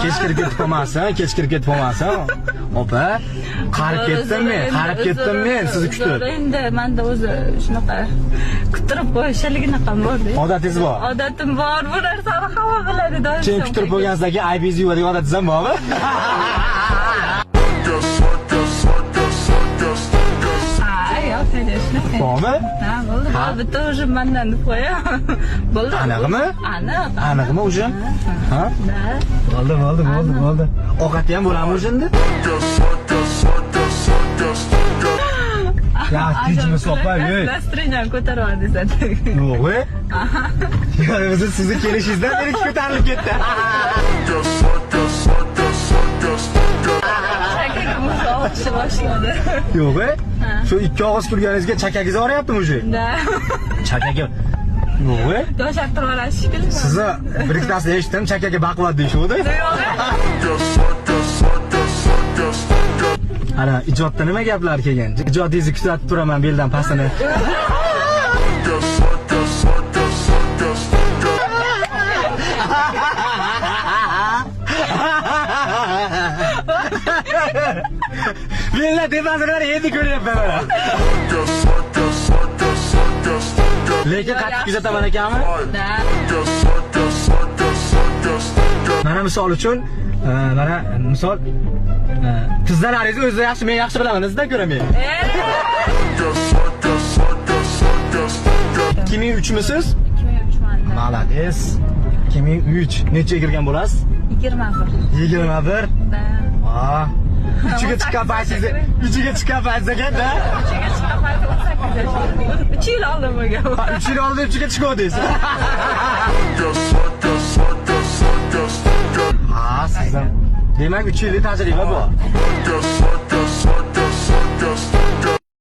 Kech kirib ketib qolmasin, kech kirib ketib qolmasin. Opa, qarib ketdim men, qarib ketdim men sizni kutib. Endi manda o'zi shunaqa kuttirib qo'yishligini ham borda. Odatingiz bor. Odatim bor, bu narsani hamma biladi doim. Keyin kuttirib qo'yganingizdan keyin aybingizni yuvadigan odatingiz ham bormi? Ha, yo'q, конечно. Bormi? Ha, bo'ldi, bo'ldi, bitta уже mandan deb qo'yaman. Bo'ldi. Aniqmi? Aniq. Aniqmi уже? Ha? Da. Bo'ldi, bo'ldi, bo'ldi, bo'ldi. Ovqati ham bo'ladimi o'shanda? Ya, tinchmi opa, ey. Настроение ko'tarib desadi. Yo'q, ey. Ya, o'zi sizni kelishingizdan beri ko'tarilib ketdi. Chakagim og'rishni boshladi. Yo'q, ey. Shu ikki og'iz kulganingizga chakagingiz og'riyaptimi уже? Da. Chakagi. Yo'q, ey. Yoshartirib olasiz shekilli. Sizni bir ikkitasini eshitdim, chakaga baquvvat deyishuvdi. Ana, ijodda nima gaplar kelgan? Ijodingizni kuzatib turaman beldan pastini. Beldan tepasini endi ko'ryapman mana. Lekin qattiq kuzataman ekanmi? Da. Mana misol uchun, mana misol tizzalaringizni o'zi yaxshi, men yaxshi bilaman, sizdan ko'ra men. 2003 misiz? 2003 manda. Malades. 2003. Nechaga kirgan bo'lasiz? 21. 21. Da. Ha. Uchiga chiqqan paytingizda, uchiga chiqqan paytingizda ekan-da. Uchiga chiqqan paytim 18 yoshda. 3 yil oldin bo'lgan. 3 yil oldin uchiga chiquvdingiz. Ha, sizdan. Demak, 3 yillik tajriba bor.